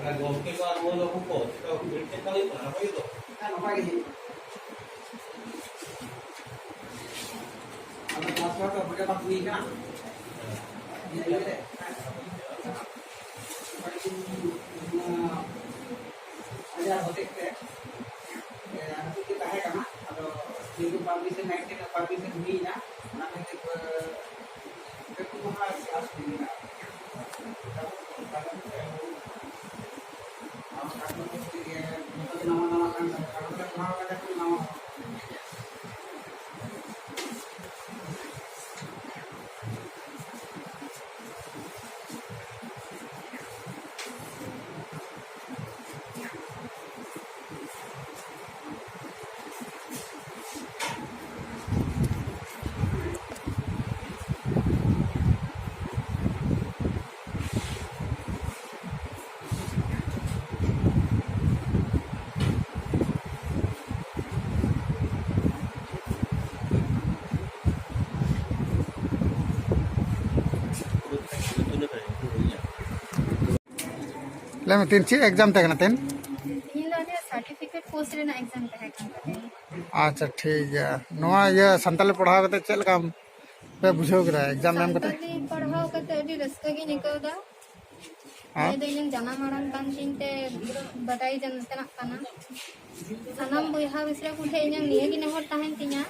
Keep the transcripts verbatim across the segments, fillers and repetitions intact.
ᱟᱨ ᱜᱚᱢᱠᱮ ᱠᱚ ᱟᱨ ᱢᱟᱹᱭ ᱵᱟᱹᱵᱩ ᱠᱚ ᱪᱮᱫᱠᱟ ᱠᱚ ᱵᱷᱤᱲ ᱪᱮᱫᱠᱟ ᱦᱩᱭᱩᱜ ᱠᱟᱱᱟ, ᱱᱟᱯᱟᱭ ᱜᱮᱛᱚ? ᱦᱮᱸ, ᱱᱟᱯᱟᱭ ᱜᱮ ᱦᱩᱭᱩᱜ ᱠᱟᱱᱟ᱾ ᱟᱫᱚ ᱠᱞᱟᱥ ᱠᱚ ᱵᱷᱟᱜᱮ ᱵᱟᱝ ᱦᱩᱭ ᱠᱟᱱᱟ᱾ ᱦᱮᱸ᱾ ᱟᱡᱟᱨ ᱦᱚᱛᱮᱡ ᱛᱮ, ᱮ, ᱟᱹᱛᱩ ᱜᱮ ᱛᱟᱦᱮᱸ ᱠᱟᱱᱟ᱾ ᱟᱫᱚ ᱡᱮᱦᱮᱛᱩ ᱯᱟᱨᱢᱤᱥᱚᱱ ᱱᱟᱭᱤᱱᱴᱤᱱ ᱨᱮ ᱯᱟᱨᱢᱤᱥᱚᱱ ᱦᱩᱭ ᱮᱱᱟ, ᱚᱱᱟ ᱠᱷᱟᱹᱛᱤᱨ ᱛᱮ ᱯᱮ ᱯᱩᱱ ᱢᱟᱦᱟ ᱠᱞᱟᱥ ᱦᱩᱭ ᱮᱱᱟ᱾ ᱟᱨ ᱚᱱᱟ ᱠᱷᱟᱹᱛᱤᱨ ᱛᱮ ᱡᱚᱛᱚ ᱜᱮ ᱱᱟᱣᱟ ᱱᱟᱣᱟ ᱠᱟᱱ ᱛᱟᱵᱚᱱᱟ᱾ ᱟᱨ ᱚᱸᱰᱮ ᱯᱟᱲᱦᱟᱣ ᱠᱟᱛᱮ ᱠᱚ ᱱᱟᱣᱟ ᱞᱟᱹᱭ ᱢᱮ, ᱛᱮᱦᱮᱧ ᱪᱮᱫ ᱮᱠᱡᱟᱢ ᱛᱟᱦᱮᱸ ᱠᱟᱱᱟ ᱛᱮᱦᱮᱧ? ᱛᱮᱦᱮᱧ ᱫᱚ ᱟᱞᱮᱭᱟᱜ ᱥᱟᱨᱴᱤᱯᱷᱤᱠᱮᱴ ᱠᱳᱨᱥ ᱨᱮᱱᱟᱜ ᱮᱠᱡᱟᱢ ᱛᱟᱦᱮᱸ ᱠᱟᱱ ᱛᱟᱞᱮᱭᱟ᱾ ᱟᱪᱪᱷᱟ, ᱴᱷᱤᱠ ᱜᱮᱭᱟ᱾ ᱱᱚᱣᱟ ᱤᱭᱟᱹ ᱥᱟᱱᱛᱟᱞᱤ ᱯᱟᱲᱦᱟᱣ ᱠᱟᱛᱮ ᱪᱮᱫ ᱞᱮᱠᱟ ᱯᱮ ᱵᱩᱡᱷᱟᱹᱣ ᱠᱮᱫᱟ ᱮᱠᱡᱟᱢ ᱮᱢ ᱠᱟᱛᱮ? ᱥᱟᱱᱛᱟᱞᱤ ᱯᱟᱲᱦᱟᱣ ᱠᱟᱛᱮ ᱟᱹᱰᱤ ᱨᱟᱹᱥᱠᱟᱹ ᱜᱤᱧ ᱟᱹᱭᱠᱟᱹᱣ ᱮᱫᱟ᱾ ᱦᱮᱸ? ᱱᱤᱭᱟᱹ ᱫᱚ ᱤᱧᱟᱹᱜ ᱡᱟᱱᱟᱢ ᱟᱲᱟᱝ ᱠᱟᱱ ᱛᱤᱧ ᱛᱮ ᱵᱟᱰᱟᱭ ᱡᱚᱝ ᱛᱮᱱᱟᱜ ᱠᱟᱱᱟ᱾ ᱥᱟᱱᱟᱢ ᱵᱚᱭᱦᱟ ᱢᱤᱥᱨᱟ ᱠᱚ ᱴᱷᱮᱱ ᱤᱧᱟᱹᱜ ᱱᱤᱭᱟᱹ ᱜᱮ ᱱᱮᱦᱚᱨ ᱛᱟᱦᱮᱱ ᱛᱤᱧᱟ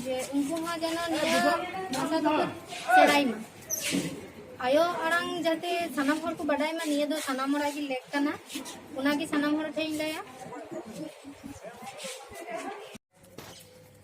ᱡᱮ ᱩᱱᱠᱩ ᱦᱚᱸ ᱡᱮᱱᱚ ᱱᱤᱭᱟᱹ ᱵᱷᱟᱥᱟ ᱫᱚᱠᱚ ᱥᱮᱬᱟᱭ ᱢᱟ᱾ ᱟᱭᱳ ᱟᱲᱟᱝ ᱡᱟᱛᱮ ᱥᱟᱱᱟᱢ ᱦᱚᱲ ᱠᱚ ᱵᱟᱰᱟᱭ ᱢᱟ, ᱱᱤᱭᱟᱹ ᱫᱚ ᱥᱟᱱᱟᱢ ᱦᱚᱲᱟᱜ ᱜᱮ ᱞᱮᱠ ᱠᱟᱱᱟ᱾ ᱚᱱᱟᱜᱮ ᱥᱟᱱᱟᱢ ᱦᱚᱲ ᱴᱷᱮᱱ ᱤᱧ ᱞᱟᱹᱭᱟ᱾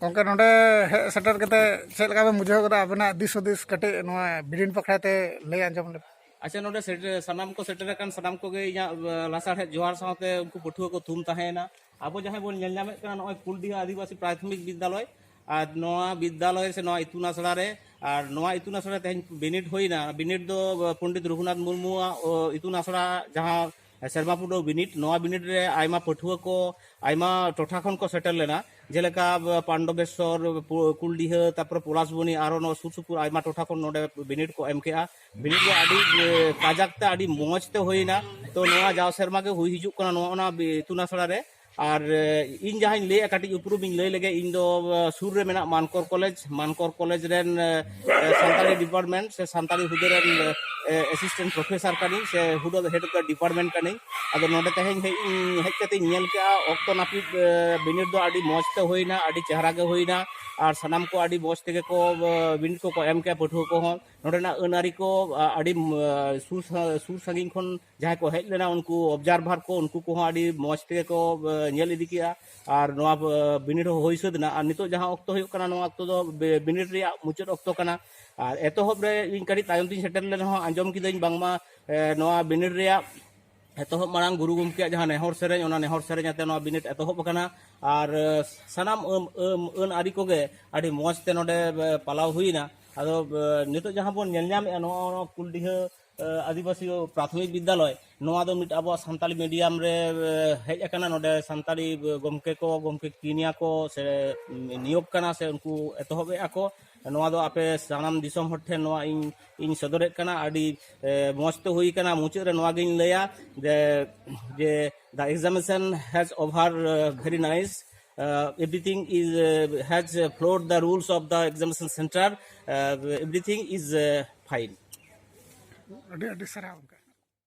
ᱜᱚᱢᱠᱮ, ᱱᱚᱰᱮ ᱦᱮᱡ ᱥᱮᱴᱮᱨ ᱠᱟᱛᱮ ᱪᱮᱫ ᱞᱮᱠᱟ ᱵᱮᱱ ᱵᱩᱡᱷᱟᱹᱣ ᱠᱮᱫᱟ? ᱟᱵᱮᱱᱟᱜ ᱫᱤᱥ ᱦᱩᱫᱤᱥ ᱠᱟᱹᱴᱤᱡ ᱱᱚᱣᱟ ᱵᱤᱱᱤᱰ ᱵᱟᱠᱷᱨᱟ ᱛᱮ ᱞᱟᱹᱭ ᱟᱸᱡᱚᱢ ᱞᱮ᱾ ᱟᱪᱪᱷᱟ, ᱱᱚᱰᱮ ᱥᱮᱴᱮᱨ, ᱥᱟᱱᱟᱢ ᱠᱚ ᱥᱮᱴᱮᱨ ᱟᱠᱟᱱ ᱥᱟᱱᱟᱢ ᱠᱚᱜᱮ ᱤᱧᱟᱹᱜ, ᱮ, ᱞᱟᱥᱟᱲᱦᱮᱫ ᱡᱚᱦᱟᱨ ᱥᱟᱶᱛᱮ ᱩᱱᱠᱩ ᱯᱟᱹᱴᱷᱩᱣᱟᱹ ᱠᱚ ᱛᱷᱩᱢ ᱛᱟᱦᱮᱸᱭᱮᱱᱟ᱾ ᱟᱵᱚ ᱡᱟᱦᱟᱸᱭ ᱵᱚᱱ ᱧᱮᱞ ᱧᱟᱢᱮᱫ ᱠᱟᱱᱟ, ᱱᱚᱜᱼᱚᱭ ᱯᱩᱞᱰᱤᱦᱟ ᱟᱹᱫᱤᱵᱟᱹᱥᱤ ᱯᱨᱟᱛᱷᱚᱢᱤᱠ ᱵᱤᱫᱽᱫᱟᱞᱚᱭ, ᱟᱨ ᱱᱚᱣᱟ ᱵᱤᱫᱽᱫᱟᱞᱚᱭ ᱥᱮ ᱱᱚᱣᱟ ᱤᱛᱩᱱ ᱟᱥᱲᱟ ᱨᱮ, ᱟᱨ ᱱᱚᱣᱟ ᱤᱛᱩᱱ ᱟᱥᱲᱟ ᱨᱮ ᱛᱮᱦᱮᱧ ᱵᱤᱱᱤᱰ ᱦᱩᱭᱱᱟ᱾ ᱵᱤᱱᱤᱰ ᱫᱚ, ᱮ, ᱯᱚᱱᱰᱤᱛ ᱨᱚᱜᱷᱩᱱᱟᱛᱷ ᱢᱩᱨᱢᱩᱣᱟᱜ, ᱚ, ᱤᱛᱩᱱ ᱟᱥᱲᱟ ᱡᱟᱦᱟᱸ ᱥᱮᱨᱢᱟ ᱯᱩᱨᱟᱹᱣ ᱵᱤᱱᱤᱰ᱾ ᱱᱚᱣᱟ ᱵᱤᱱᱤᱰ ᱨᱮ ᱟᱭᱢᱟ ᱯᱟᱹᱴᱷᱩᱣᱟᱹ ᱠᱚ ᱟᱭᱢᱟ ᱴᱚᱴᱷᱟ ᱠᱷᱚᱱ ᱠᱚ ᱥᱮᱴᱮᱨ ᱞᱮᱱᱟ, ᱡᱮᱞᱮᱠᱟ ᱯᱟᱱᱰᱚᱵᱮᱥᱥᱚᱨ, ᱯᱩ- ᱠᱩᱞᱰᱤᱦᱟᱹ, ᱛᱟᱨᱯᱚᱨᱮ ᱯᱚᱞᱟᱥᱵᱚᱱᱤ, ᱟᱨᱚ ᱱᱚᱣᱟ ᱥᱩᱨ ᱥᱩᱯᱩᱨ ᱟᱭᱢᱟ ᱴᱚᱴᱷᱟ ᱠᱷᱚᱱ ᱱᱚᱰᱮ ᱵᱤᱱᱤᱰ ᱠᱚ ᱮᱢ ᱠᱮᱜᱼᱟ᱾ ᱵᱤᱱᱤᱰ ᱫᱚ ᱟᱹᱰᱤ ᱮ, ᱠᱟᱡᱟᱠ ᱛᱮ, ᱟᱹᱰᱤ ᱢᱚᱡᱽ ᱛᱮ ᱦᱩᱭᱱᱟ᱾ ᱛᱚ ᱱᱚᱣᱟ ᱡᱟᱣ ᱥᱮᱨᱢᱟ ᱜᱮ ᱦᱩᱭ ᱦᱤᱡᱩᱜ ᱠᱟᱱᱟ ᱱᱚᱣᱟ ᱚᱱᱟ ᱵᱤ- ᱤᱛᱩᱱ ᱟᱥᱲᱟ ᱨᱮ᱾ ᱟᱨ ᱮ, ᱤᱧ ᱡᱟᱦᱟᱸᱧ ᱞᱟᱹᱭᱟ, ᱠᱟᱹᱴᱤᱡ ᱩᱯᱨᱩᱢ ᱤᱧ ᱞᱟᱹᱭ ᱞᱮᱜᱮ᱾ ᱤᱧ ᱫᱚ ᱮ, ᱥᱩᱨ ᱨᱮ ᱢᱮᱱᱟᱜ ᱢᱟᱱᱠᱚᱨ ᱠᱚᱞᱮᱡᱽ, ᱢᱟᱱᱠᱚᱨ ᱠᱚᱞᱮᱡᱽ ᱨᱮᱱ ᱮ, ᱮ, ᱥᱟᱱᱛᱟᱲᱤ ᱰᱤᱯᱟᱨᱴᱢᱮᱱᱴ ᱥᱮ ᱥᱟᱱᱛᱟᱲᱤ ᱦᱩᱫᱟᱹ ᱨᱮᱱ ᱮ, ᱮᱥᱤᱥᱴᱮᱱᱴ ᱯᱨᱚᱯᱷᱮᱥᱟᱨ ᱠᱟᱹᱱᱟᱹᱧ, ᱥᱮ ᱦᱩᱫᱟᱹ ᱦᱮᱰ ᱚᱯᱷ ᱫᱟ ᱰᱤᱯᱟᱨᱴᱢᱮᱱᱴ ᱠᱟᱹᱱᱟᱹᱧ᱾ ᱟᱫᱚ ᱱᱚᱰᱮ ᱛᱮᱦᱮᱧ ᱦᱮᱡ ᱤᱧ ᱦᱮᱡ ᱠᱟᱛᱮᱧ ᱧᱮᱞ ᱠᱮᱜᱼᱟ, ᱚᱠᱛᱚ ᱱᱟᱹᱯᱤᱛ ᱮ, ᱵᱤᱱᱤᱰ ᱫᱚ ᱟᱹᱰᱤ ᱢᱚᱡᱽ ᱛᱮ ᱦᱩᱭᱱᱟ, ᱟᱹᱰᱤ ᱪᱮᱦᱨᱟ ᱜᱮ ᱦᱩᱭᱱᱟ᱾ ᱟᱨ ᱥᱟᱱᱟᱢ ᱠᱚ ᱟᱹᱰᱤ ᱢᱚᱡᱽ ᱛᱮᱜᱮ ᱠᱚ ᱮ, ᱵᱤᱱᱤᱰ ᱠᱚᱠᱚ ᱮᱢ ᱠᱮᱜᱼᱟ, ᱯᱟᱹᱴᱷᱩᱣᱟᱹ ᱠᱚᱦᱚᱸ᱾ ᱱᱚᱰᱮᱱᱟᱜ ᱟᱹᱱ ᱟᱹᱨᱤ ᱠᱚ ᱟ, ᱟᱹᱰᱤ ᱮ, ᱥᱩᱨ ᱥᱟ- ᱥᱩᱨ ᱥᱟᱺᱜᱤᱧ ᱠᱷᱚᱱ ᱡᱟᱦᱟᱸᱭ ᱠᱚ ᱦᱮᱡ ᱞᱮᱱᱟ, ᱩᱱᱠᱩ ᱚᱵᱡᱟᱨᱵᱷᱟᱨ ᱠᱚ, ᱩᱱᱠᱩ ᱠᱚᱦᱚᱸ ᱟᱹᱰᱤ ᱢᱚᱡᱽ ᱛᱮᱜᱮ ᱠᱚ ᱮ, ᱧᱮᱞ ᱤᱫᱤ ᱠᱮᱜᱼᱟ᱾ ᱟᱨ ᱱᱚᱣᱟ ᱮ, ᱵᱤᱱᱤᱰ ᱦᱚᱸ ᱦᱩᱭ ᱥᱟᱹᱛ ᱮᱱᱟ᱾ ᱟᱨ ᱱᱤᱛᱚᱜ ᱡᱟᱦᱟᱸ ᱚᱠᱛᱚ ᱦᱩᱭᱩᱜ ᱠᱟᱱᱟ, ᱱᱚᱣᱟ ᱚᱠᱛᱚ ᱫᱚ ᱵᱤ- ᱵᱤᱱᱤᱰ ᱨᱮᱭᱟᱜ ᱢᱩᱪᱟᱹᱫ ᱚᱠᱛᱚ ᱠᱟᱱᱟ᱾ ᱟᱨ ᱮᱛᱚᱦᱚᱵ ᱨᱮ ᱤᱧ ᱠᱟᱹᱴᱤᱡ ᱛᱟᱭᱚᱢ ᱛᱤᱧ ᱥᱮᱴᱮᱨ ᱞᱮᱱ ᱨᱮᱦᱚᱸ, ᱟᱸᱡᱚᱢ ᱠᱤᱫᱟᱹᱧ ᱵᱟᱝᱢᱟ ᱮ, ᱱᱚᱣᱟ ᱵᱤᱱᱤᱰ ᱨᱮᱭᱟᱜ ᱮᱛᱚᱦᱚᱵ ᱢᱟᱲᱟᱝ ᱜᱩᱨᱩ ᱜᱚᱢᱠᱮᱭᱟᱜ ᱡᱟᱦᱟᱸ ᱱᱮᱦᱚᱨ ᱥᱮᱨᱮᱧ, ᱚᱱᱟ ᱱᱮᱦᱚᱨ ᱥᱮᱨᱮᱧ ᱟᱛᱮ ᱱᱚᱣᱟ ᱵᱤᱱᱤᱰ ᱮᱛᱚᱦᱚᱵ ᱟᱠᱟᱱᱟ᱾ ᱟᱨ ᱮ, ᱥᱟᱱᱟᱢ ᱟᱹᱢ ᱟᱹᱢ ᱟᱹᱱ ᱟᱹᱨᱤ ᱠᱚᱜᱮ ᱟᱹᱰᱤ ᱢᱚᱡᱽ ᱛᱮ ᱱᱚᱰᱮ ᱮ, ᱯᱟᱞᱟᱣ ᱦᱩᱭᱱᱟ᱾ ᱟᱫᱚ ᱮ, ᱱᱤᱛᱚᱜ ᱡᱟᱦᱟᱸ ᱵᱚᱱ ᱧᱮᱞ ᱧᱟᱢᱮᱫᱼᱟ, ᱱᱚᱣᱟ ᱱᱚᱣᱟ ᱠᱩᱞᱰᱤᱦᱟᱹ ᱮ, ᱟᱹᱫᱤᱵᱟᱹᱥᱤ ᱯᱨᱟᱛᱷᱚᱢᱤᱠ ᱵᱤᱫᱽᱫᱟᱞᱚᱭ, ᱱᱚᱣᱟ ᱫᱚ ᱢᱤᱫ ᱟᱵᱚᱣᱟᱜ ᱥᱟᱱᱛᱟᱲᱤ ᱢᱤᱰᱤᱭᱟᱢ ᱨᱮ ᱮ, ᱦᱮᱡ ᱟᱠᱟᱱᱟ᱾ ᱱᱚᱰᱮ ᱥᱟᱱᱛᱟᱲᱤ ᱮ, ᱜᱚᱢᱠᱮ ᱠᱚ, ᱜᱚᱢᱠᱮ ᱠᱤᱱᱤᱭᱟ ᱠᱚ ᱥᱮ ᱩᱢ, ᱱᱤᱭᱳᱜᱽ ᱠᱟᱱᱟ ᱥᱮ ᱩᱱᱠᱩ ᱮᱛᱚᱦᱚᱵ ᱮᱫᱼᱟ ᱠᱚ᱾ ᱱᱚᱣᱟ ᱫᱚ ᱟᱯᱮ ᱥᱟᱱᱟᱢ ᱫᱤᱥᱚᱢ ᱦᱚᱲ ᱴᱷᱮᱱ ᱱᱚᱣᱟ ᱤᱧ ᱤᱧ ᱥᱚᱫᱚᱨᱮᱫ ᱠᱟᱱᱟ᱾ ᱟᱹᱰᱤ ᱮ, ᱢᱚᱡᱽ ᱛᱮ ᱦᱩᱭ ᱠᱟᱱᱟ᱾ ᱢᱩᱪᱟᱹᱫ ᱨᱮ ᱱᱚᱣᱟ ᱜᱤᱧ ᱞᱟᱹᱭᱟ ᱡᱮ, ᱡᱮ the examination has over uh, very nice. Uh, everything is uh, has uh, followed the rules of the examination center. Uh, everything is uh, fine. ᱟᱹᱰᱤ ᱟᱹᱰᱤ ᱥᱟᱨᱦᱟᱣ ᱜᱚᱢᱠᱮ᱾